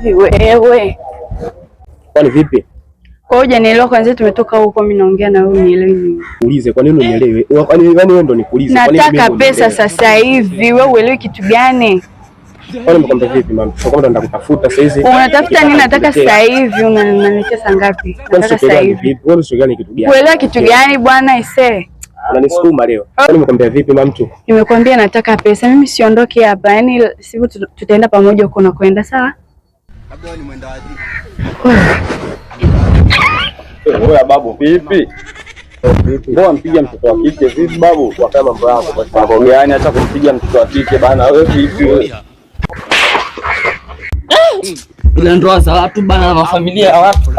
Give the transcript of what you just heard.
Hivi wewe. Kwani vipi? Kwa hiyo hujanielewa kwanza tumetoka huko mimi naongea na wewe unielewi nini? Ulize kwa nini unielewi? Kwani wewe ndo nikuulize? Kwa nini Nataka mimi pesa unielewe? sasa hivi. Wewe uelewi kitu gani? Kwani nimekwambia vipi mama? Kwa kwamba nitakutafuta sasa hizi. Unatafuta nini? Nataka sasa hivi. Unaniletea saa ngapi? Kwani Nataka sasa sikuelewa ni hivi. vipi? Wewe usielewa ni kitu gani? Kuelewa kitu gani bwana ise? Unanisukuma leo. Kwani nimekwambia vipi mama mtu? Nimekwambia nataka pesa. Mimi siondoki hapa. Yaani sivyo tutaenda pamoja huko na kwenda, sawa? Oya babu, vipi? Mbona mpiga mtoto wa kike vipi babu? Kwa mambo yako basi. Mambo gani hata kumpiga mtoto wa kike bana? Wewe vipi wewe? Ila ndoa za watu bana na mafamilia ya watu.